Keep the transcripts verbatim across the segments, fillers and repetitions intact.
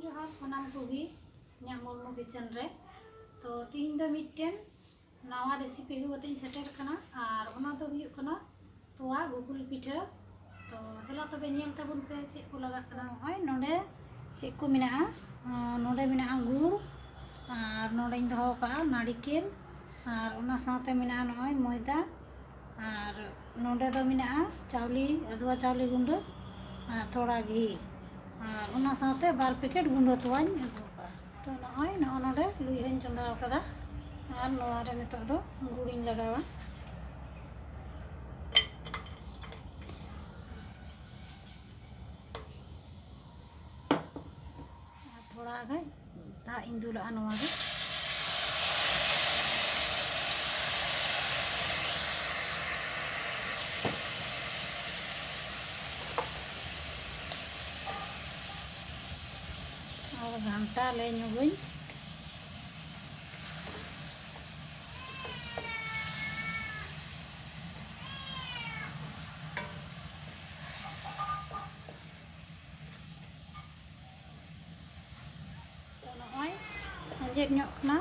ᱡᱚᱦᱟᱨ ᱥᱟᱱᱟᱢ ᱠᱚᱜᱮ ᱤᱧᱟᱹᱜ ᱢᱩᱨᱢᱩ ᱠᱤᱪᱮᱱ ᱨᱮ᱾ ᱛᱚ ᱛᱤᱦᱤᱧ ᱫᱚ ᱢᱤᱫᱴᱮᱱ ᱱᱟᱣᱟ ᱨᱮᱥᱤᱯᱤ ᱟᱹᱜᱩ ᱠᱟᱛᱮ ᱤᱧ ᱥᱮᱴᱮᱨ ᱠᱟᱱᱟ, ᱟᱨ ᱚᱱᱟ ᱫᱚ ᱦᱩᱭᱩᱜ ᱠᱟᱱᱟ ᱛᱚᱣᱟ ᱜᱩᱜᱩᱞ ᱯᱤᱴᱷᱟᱹ᱾ ᱛᱚ ᱫᱮᱞᱟ ᱛᱚᱵᱮ ᱧᱮᱞ ᱛᱟᱵᱚᱱ ᱯᱮ ᱪᱮᱫ ᱠᱚ ᱞᱟᱜᱟᱜ ᱠᱟᱱᱟ᱾ ᱱᱚᱜᱼᱚᱭ ᱱᱚᱰᱮ ᱪᱮᱫ ᱠᱚ ᱢᱮᱱᱟᱜᱼᱟ᱾ ᱟᱸ, ᱱᱚᱰᱮ ᱢᱮᱱᱟᱜᱼᱟ ᱜᱩᱲ, ᱟᱨ ᱱᱚᱰᱮᱧ ᱫᱚᱦᱚ ᱠᱟᱜᱼᱟ ᱱᱟᱲᱤᱠᱮᱞ, ᱟᱨ ᱚᱱᱟ ᱥᱟᱶᱛᱮ ᱢᱮᱱᱟᱜᱼᱟ ᱱᱚᱜᱼᱚᱭ ᱢᱚᱭᱫᱟ, ᱟᱨ ᱱᱚᱰᱮ ᱫᱚ ᱢᱮᱱᱟᱜᱼᱟ ᱪᱟᱣᱞᱮ, ᱟᱫᱣᱟ ᱪᱟᱣᱞᱮ ᱜᱩᱸᱰᱟᱹ, ᱟᱨ ᱛᱷᱚᱲᱟ ᱜᱷᱤ, ᱟᱨ ᱚᱱᱟ ᱥᱟᱶᱛᱮ ᱵᱟᱨ ᱯᱮᱠᱮᱴ ᱜᱩᱸᱰᱟᱹ ᱛᱚᱣᱟᱧ ᱟᱹᱜᱩ ᱠᱟᱜᱼᱟ᱾ ᱛᱚ ᱱᱚᱜᱼᱚᱭ ᱱᱚᱜᱼᱚ ᱱᱚᱰᱮ ᱞᱩᱭᱦᱟᱹᱧ ᱪᱚᱸᱫᱟ ᱟᱠᱟᱫᱟ, ᱟᱨ ᱱᱚᱣᱟ ᱨᱮ ᱱᱤᱛᱚᱜ ᱫᱚ ᱜᱩᱲᱤᱧ ᱞᱟᱜᱟᱣᱟ᱾ ᱟᱨ ᱛᱷᱚᱲᱟ ᱜᱟᱱ ᱫᱟᱜ ᱤᱧ ᱫᱩᱞᱟᱜᱼᱟ ᱱᱚᱣᱟ ᱨᱮ᱾ ᱟᱨ ᱜᱷᱟᱱᱴᱟ ᱞᱮ ᱧᱚᱜᱟᱹᱧ᱾ ᱛᱚ ᱱᱚᱜᱼᱚᱭ ᱟᱸᱡᱮᱫ ᱧᱚᱜ ᱠᱟᱱᱟ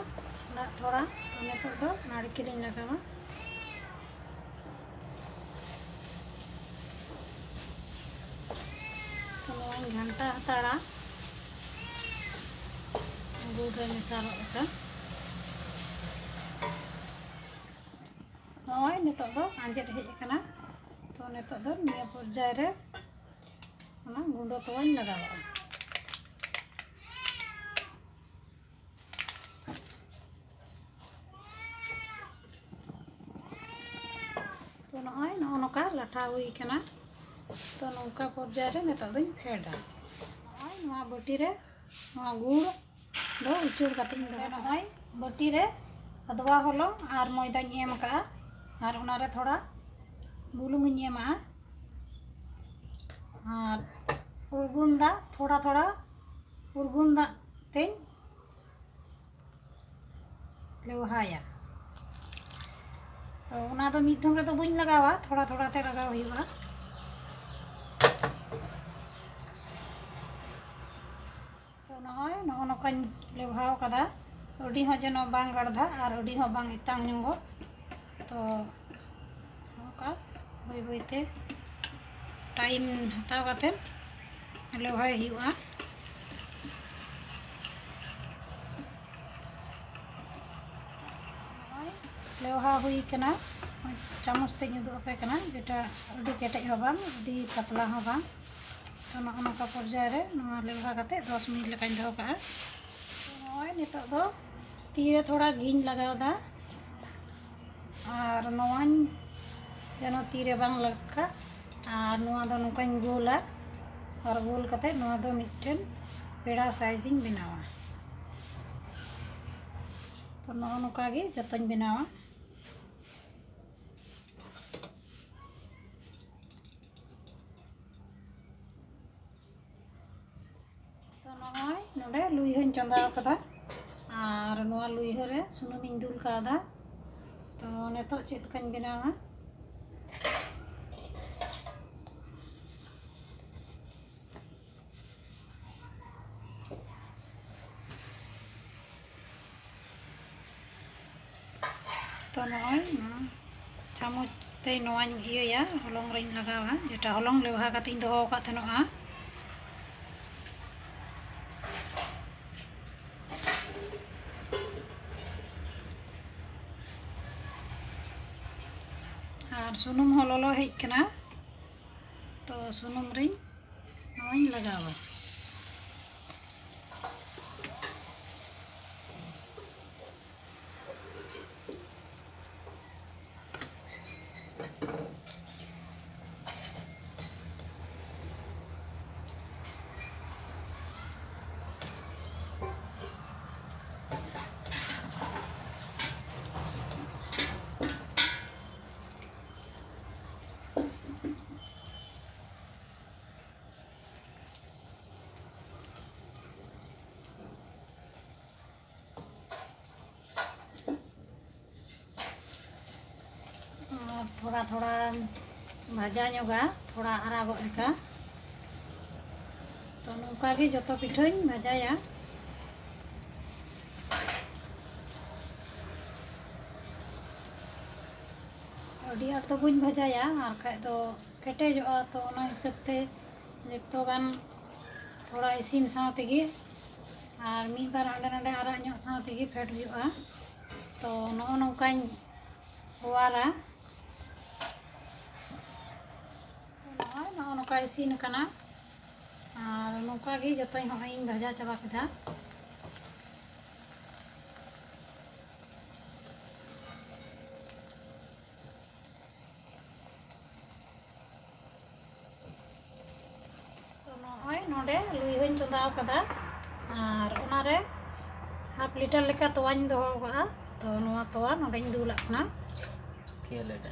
ᱫᱟᱜ ᱛᱷᱚᱲᱟ᱾ ᱛᱚ ᱱᱤᱛᱚᱜ ᱫᱚ ᱱᱟᱲᱠᱮᱞᱤᱧ ᱞᱟᱜᱟᱣᱟ᱾ ᱛᱚ ᱱᱚᱣᱟᱧ ᱜᱷᱟᱱᱴᱟ ᱦᱟᱛᱟᱲᱟ ᱜᱩᱲ ᱨᱮ ᱢᱮᱥᱟᱞᱚᱜ ᱞᱮᱠᱟ᱾ ᱱᱚᱜᱼᱚᱭ ᱱᱤᱛᱚᱜ ᱫᱚ ᱟᱸᱡᱮᱫ ᱦᱮᱡ ᱟᱠᱟᱱᱟ᱾ ᱛᱚ ᱱᱤᱛᱚᱜ ᱫᱚ ᱱᱤᱭᱟᱹ ᱯᱚᱨᱡᱟᱭ ᱨᱮ ᱚᱱᱟ ᱜᱩᱸᱰᱟᱹ ᱛᱚᱣᱟᱧ ᱞᱟᱜᱟᱣᱟᱜᱼᱟ᱾ ᱛᱚ ᱱᱚᱜᱼᱚᱭ ᱱᱚᱜᱼᱚ ᱱᱚᱝᱠᱟ ᱞᱟᱴᱷᱟ ᱦᱩᱭ ᱠᱟᱱᱟ᱾ ᱛᱚ ᱱᱚᱝᱠᱟ ᱯᱚᱨᱡᱟᱭ ᱨᱮ ᱱᱤᱛᱚᱜ ᱫᱚᱧ ᱯᱷᱮᱰᱟ᱾ ᱱᱚᱜᱼᱚᱭ ᱱᱚᱣᱟ ᱵᱟᱹᱴᱤ ᱨᱮ ᱱᱚᱣᱟ ᱜᱩᱲ ᱫᱚ ᱩᱪᱟᱹᱲ ᱠᱟᱛᱮᱧ ᱫᱚᱦᱚ᱾ ᱱᱚᱜᱼᱚᱭ ᱵᱟᱹᱴᱤ ᱨᱮ ᱟᱫᱣᱟ ᱦᱚᱞᱚᱝ ᱟᱨ ᱢᱚᱭᱫᱟᱧ ᱮᱢ ᱟᱠᱟᱜᱼᱟ, ᱟᱨ ᱚᱱᱟᱨᱮ ᱛᱷᱚᱲᱟ ᱵᱩᱞᱩᱝ ᱤᱧ ᱮᱢᱟᱜᱼᱟ, ᱟᱨ ᱩᱨᱜᱩᱢ ᱫᱟᱜ ᱛᱷᱚᱲᱟ ᱛᱷᱚᱲᱟ ᱩᱨᱜᱩᱢ ᱫᱟᱜ ᱛᱮᱧ ᱞᱮᱣᱦᱟᱭᱟ᱾ ᱛᱚ ᱚᱱᱟ ᱫᱚ ᱢᱤᱫ ᱫᱷᱚᱢ ᱨᱮᱫᱚ ᱵᱟᱹᱧ ᱞᱟᱜᱟᱣᱟ, ᱛᱷᱚᱲᱟ ᱛᱷᱚᱲᱟ ᱛᱮ ᱞᱟᱜᱟᱣ ᱦᱩᱭᱩᱜᱼᱟ᱾ ᱛᱚ ᱱᱚᱜᱼᱚᱭ ᱱᱚᱜᱼᱚ ᱱᱚᱝᱠᱟᱧ ᱞᱮᱣᱦᱟᱣ ᱠᱟᱫᱟ᱾ ᱟᱹᱰᱤ ᱦᱚᱸ ᱡᱮᱱᱚ ᱵᱟᱝ ᱜᱟᱲᱫᱷᱟ ᱟᱨ ᱟᱹᱰᱤ ᱦᱚᱸ ᱵᱟᱝ ᱮᱛᱟᱝ ᱧᱚᱜᱚᱜ᱾ ᱛᱚ ᱱᱚᱝᱠᱟ ᱵᱟᱹᱭ ᱵᱟᱹᱭᱛᱮ ᱴᱟᱭᱤᱢ ᱦᱟᱛᱟᱣ ᱠᱟᱛᱮ ᱞᱮᱣᱦᱟᱭ ᱦᱩᱭᱩᱜᱼᱟ᱾ ᱱᱚᱜᱼᱚᱭ ᱞᱮᱣᱦᱟ ᱦᱩᱭ ᱠᱟᱱᱟ᱾ ᱪᱟᱢᱚᱪ ᱛᱮᱧ ᱩᱫᱩᱜ ᱟᱯᱮ ᱠᱟᱱᱟ, ᱡᱮᱴᱟ ᱟᱹᱰᱤ ᱠᱮᱴᱮᱡ ᱦᱚᱸ ᱵᱟᱝ, ᱟᱹᱰᱤ ᱯᱟᱛᱞᱟ ᱦᱚᱸ ᱵᱟᱝ᱾ ᱛᱚ ᱱᱚᱜᱼᱚ ᱱᱚᱝᱠᱟ ᱯᱚᱨᱡᱟᱭ ᱨᱮ ᱱᱚᱣᱟ ᱞᱮᱣᱦᱟ ᱠᱟᱛᱮ ᱫᱚᱥ ᱢᱤᱱᱤᱴ ᱞᱮᱠᱟᱧ ᱫᱚᱦᱚ ᱠᱟᱜᱼᱟ᱾ ᱛᱚ ᱱᱚᱜᱼᱚᱭ ᱱᱤᱛᱚᱜ ᱫᱚ ᱛᱤᱨᱮ ᱛᱷᱚᱲᱟ ᱜᱷᱤᱧ ᱞᱟᱜᱟᱣᱫᱟ ᱟᱨ ᱱᱚᱣᱟᱧ ᱡᱮᱱᱚ ᱛᱤᱨᱮ ᱵᱟᱝ ᱞᱟᱜᱟᱜ᱾ ᱟᱨ ᱱᱚᱣᱟ ᱫᱚ ᱱᱚᱝᱠᱟᱧ ᱜᱳᱞᱟ ᱟᱨ ᱜᱳᱞ ᱠᱟᱛᱮ ᱱᱚᱣᱟ ᱫᱚ ᱢᱤᱫᱴᱮᱱ ᱯᱮᱲᱟ ᱥᱟᱭᱤᱡᱤᱧ ᱵᱮᱱᱟᱣᱟ᱾ ᱛᱚ ᱱᱚᱜᱼᱚ ᱱᱚᱝᱠᱟ ᱜᱮ ᱡᱚᱛᱚᱧ ᱵᱮᱱᱟᱣᱟ᱾ ᱛᱚ ᱱᱚᱜᱼᱚᱭ ᱱᱚᱰᱮ ᱞᱩᱭᱦᱟᱹᱧ ᱪᱚᱸᱫᱟ ᱟᱠᱟᱫᱟ ᱟᱨ ᱱᱚᱣᱟ ᱞᱩᱭᱦᱟᱹ ᱨᱮ ᱥᱩᱱᱩᱢᱤᱧ ᱫᱩᱞ ᱠᱟᱣᱫᱟ᱾ ᱛᱚ ᱱᱤᱛᱚᱜ ᱪᱮᱫ ᱞᱮᱠᱟᱧ ᱵᱮᱱᱟᱣᱟ? ᱛᱚ ᱱᱚᱜᱼᱚᱭ ᱱᱚᱣᱟ ᱪᱟᱢᱚᱪ ᱛᱮ ᱱᱚᱣᱟᱧ ᱤᱭᱟᱹᱭᱟ, ᱦᱚᱞᱚᱝ ᱨᱮᱧ ᱞᱟᱜᱟᱣᱟ, ᱡᱮᱴᱟ ᱦᱚᱞᱚᱝ ᱞᱮᱣᱦᱟ ᱠᱟᱛᱮᱧ ᱫᱚᱦᱚ ᱟᱠᱟᱫ ᱛᱟᱦᱮᱱᱚᱜᱼᱟ᱾ ᱟᱨ ᱥᱩᱱᱩᱢ ᱦᱚᱸ ᱞᱚᱞᱚ ᱦᱮᱡ ᱠᱟᱱᱟ, ᱛᱚ ᱥᱩᱱᱩᱢ ᱨᱤᱧ ᱱᱚᱣᱟᱧ ᱞᱟᱜᱟᱣᱟ᱾ ᱟᱨ ᱛᱷᱚᱲᱟ ᱛᱷᱚᱲᱟ ᱵᱷᱟᱡᱟ ᱧᱚᱜᱟ, ᱛᱷᱚᱲᱟ ᱟᱨᱟᱜᱚᱜ ᱞᱮᱠᱟ᱾ ᱛᱚ ᱱᱚᱝᱠᱟ ᱜᱮ ᱡᱚᱛᱚ ᱯᱤᱴᱷᱟᱹᱧ ᱵᱷᱟᱡᱟᱭᱟ᱾ ᱟᱹᱰᱤ ᱟᱸᱴ ᱫᱚ ᱵᱟᱹᱧ ᱵᱷᱟᱡᱟᱭᱟ, ᱟᱨ ᱠᱷᱟᱡ ᱫᱚ ᱠᱮᱴᱮᱡᱚᱜᱼᱟ᱾ ᱛᱚ ᱚᱱᱟ ᱦᱤᱥᱟᱹᱵ ᱛᱮ ᱡᱚᱛᱚ ᱜᱟᱱ ᱛᱷᱚᱲᱟ ᱤᱥᱤᱱ ᱥᱟᱶ ᱛᱮᱜᱮ ᱟᱨ ᱢᱤᱫ ᱵᱟᱨ ᱦᱟᱸᱰᱮ ᱱᱟᱰᱮ ᱟᱨᱟᱜ ᱧᱚᱜ ᱥᱟᱶ ᱛᱮᱜᱮ ᱯᱷᱮᱰ ᱦᱩᱭᱩᱜᱼᱟ᱾ ᱛᱚ ᱱᱚᱜᱼᱚ ᱱᱚᱝᱠᱟᱧ ᱚᱣᱟᱨᱟ᱾ ᱱᱚᱜᱼᱚᱭ ᱱᱚᱜᱼᱚ ᱱᱚᱝᱠᱟ ᱤᱥᱤᱱ ᱟᱠᱟᱱᱟ᱾ ᱟᱨ ᱱᱚᱝᱠᱟ ᱜᱮ ᱡᱚᱛᱚᱧ ᱦᱚᱸᱜᱼᱚᱭ ᱤᱧ ᱵᱷᱟᱡᱟ ᱪᱟᱵᱟ ᱠᱮᱫᱟ᱾ ᱛᱚ ᱱᱚᱜᱼᱚᱭ ᱱᱚᱰᱮ ᱞᱩᱭᱦᱟᱹᱧ ᱪᱚᱸᱫᱟ ᱟᱠᱟᱫᱟ, ᱟᱨ ᱚᱱᱟᱨᱮ ᱦᱟᱯ ᱞᱤᱴᱟᱨ ᱞᱮᱠᱟ ᱛᱚᱣᱟᱧ ᱫᱚᱦᱚ ᱟᱠᱟᱫᱼᱟ᱾ ᱛᱚ ᱱᱚᱣᱟ ᱛᱚᱣᱟ ᱱᱚᱰᱮᱧ ᱫᱩᱞᱟᱜ ᱠᱟᱱᱟ᱾ ᱛᱷᱤᱭᱟᱹ ᱞᱮᱴᱟ᱾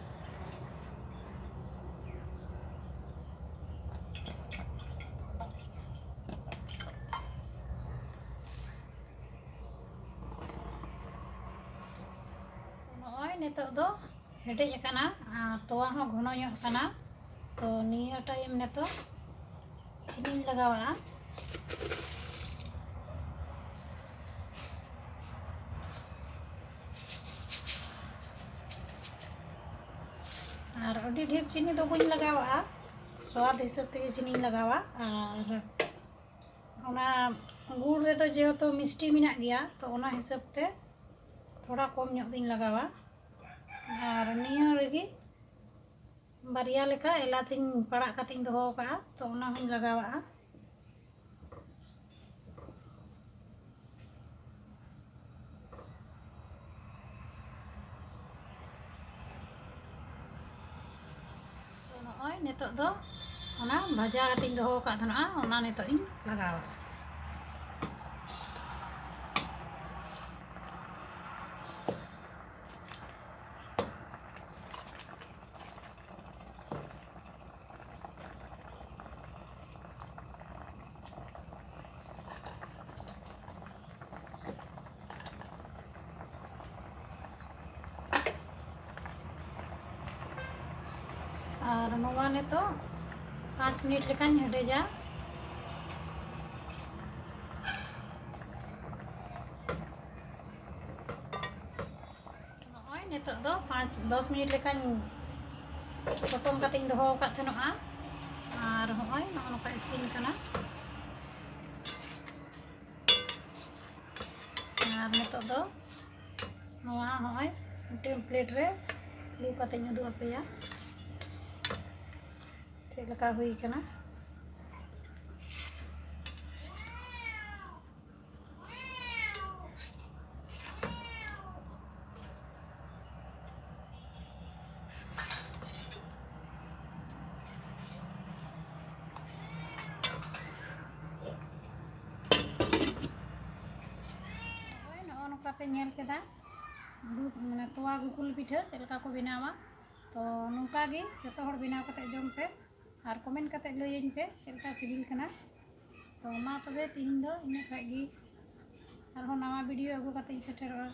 ᱱᱚᱜᱼᱚᱭ ᱱᱤᱛᱚᱜ ᱫᱚ ᱦᱮᱰᱮᱡ ᱟᱠᱟᱱᱟ ᱟᱨ ᱛᱚᱣᱟ ᱦᱚᱸ ᱜᱷᱚᱱᱚ ᱧᱚᱜ ᱟᱠᱟᱱᱟ᱾ ᱛᱚ ᱱᱤᱭᱟᱹ ᱴᱟᱭᱤᱢ ᱱᱤᱛᱚᱜ ᱪᱤᱱᱤᱧ ᱞᱟᱜᱟᱣᱟᱜᱼᱟ᱾ ᱟᱨ ᱟᱹᱰᱤ ᱰᱷᱮᱨ ᱪᱤᱱᱤ ᱫᱚ ᱵᱟᱹᱧ ᱞᱟᱜᱟᱣᱟᱜᱼᱟ, ᱥᱣᱟᱫ ᱦᱤᱥᱟᱹᱵ ᱛᱮᱜᱮ ᱪᱤᱱᱤᱧ ᱞᱟᱜᱟᱣᱟ᱾ ᱟᱨ ᱚᱱᱟ ᱜᱩᱲ ᱨᱮᱫᱚ ᱡᱮᱦᱮᱛᱩ ᱢᱤᱥᱴᱤ ᱢᱮᱱᱟᱜ ᱜᱮᱭᱟ, ᱛᱚ ᱚᱱᱟ ᱦᱤᱥᱟᱹᱵ ᱛᱮ ᱛᱷᱚᱲᱟ ᱠᱚᱢ ᱧᱚᱜ ᱜᱤᱧ ᱞᱟᱜᱟᱣᱟ᱾ ᱟᱨ ᱱᱤᱭᱟᱹ ᱨᱮᱜᱮ ᱵᱟᱨᱭᱟ ᱞᱮᱠᱟ ᱮᱞᱟᱪᱤᱧ ᱯᱟᱲᱟᱜ ᱠᱟᱛᱮᱧ ᱫᱚᱦᱚ ᱟᱠᱟᱫᱼᱟ, ᱛᱚ ᱚᱱᱟ ᱦᱚᱸᱧ ᱞᱟᱜᱟᱣᱟᱜᱼᱟ᱾ ᱛᱚ ᱱᱚᱜᱼᱚᱭ ᱱᱤᱛᱚᱜ ᱫᱚ ᱚᱱᱟ ᱵᱷᱟᱡᱟ ᱠᱟᱛᱮᱧ ᱫᱚᱦᱚ ᱟᱠᱟᱫ ᱛᱟᱦᱮᱱᱟ, ᱚᱱᱟ ᱱᱤᱛᱚᱜ ᱤᱧ ᱞᱟᱜᱟᱣᱟ᱾ ᱟᱨ ᱱᱚᱣᱟ ᱱᱤᱛᱚᱜ ᱯᱟᱸᱪ ᱢᱤᱱᱤᱴ ᱞᱮᱠᱟᱧ ᱦᱮᱰᱮᱡᱟ᱾ ᱫᱚᱥ ᱢᱤᱱᱤᱴ ᱞᱮᱠᱟᱧ ᱯᱚᱴᱚᱢ ᱠᱟᱛᱮᱧ ᱫᱚᱦᱚ ᱟᱠᱟᱫ ᱛᱟᱦᱮᱱᱚᱜᱼᱟ᱾ ᱟᱨ ᱦᱚᱸᱜᱼᱚᱭ ᱱᱚᱜᱼᱚ ᱱᱚᱝᱠᱟ ᱤᱥᱤᱱ ᱠᱟᱱᱟ᱾ ᱟᱨ ᱱᱤᱛᱚᱜ ᱫᱚ ᱱᱚᱣᱟ ᱦᱚᱸᱜᱼᱚᱭ ᱢᱤᱫᱴᱮᱱ ᱯᱞᱮᱴ ᱨᱮ ᱞᱩ ᱠᱟᱛᱮᱧ ᱩᱫᱩᱜ ᱟᱯᱮᱭᱟ ᱪᱮᱫ ᱞᱮᱠᱟ ᱦᱩᱭ ᱠᱟᱱᱟ᱾ ᱱᱚᱜᱼᱚᱭ ᱱᱚᱜᱼᱚ ᱱᱚᱝᱠᱟ ᱯᱮ ᱧᱮᱞ ᱠᱮᱫᱟ ᱫᱩᱫᱷ, ᱢᱟᱱᱮ ᱛᱚᱣᱟ ᱜᱩᱠᱩᱞ ᱯᱤᱴᱷᱟᱹ ᱪᱮᱫ ᱞᱮᱠᱟ ᱠᱚ ᱵᱮᱱᱟᱣᱟ᱾ ᱛᱚ ᱱᱚᱝᱠᱟ ᱜᱮ ᱡᱚᱛᱚ ᱦᱚᱲ ᱵᱮᱱᱟᱣ ᱠᱟᱛᱮ ᱡᱚᱢ ᱯᱮ ᱟᱨ ᱠᱚᱢᱮᱱᱴ ᱠᱟᱛᱮ ᱞᱟᱹᱭᱟᱹᱧ ᱯᱮ ᱪᱮᱫ ᱞᱮᱠᱟ ᱥᱤᱵᱤᱞ ᱠᱟᱱᱟ᱾ ᱛᱚ ᱢᱟ ᱛᱚᱵᱮ ᱛᱤᱦᱤᱧ ᱫᱚ ᱤᱱᱟᱹᱜ ᱠᱷᱟᱡ ᱜᱮ, ᱟᱨᱦᱚᱸ ᱱᱟᱣᱟ ᱵᱷᱤᱰᱤᱭᱳ ᱟᱹᱜᱩ ᱠᱟᱛᱮ ᱤᱧ ᱥᱮᱴᱮᱨᱚᱜᱼᱟ᱾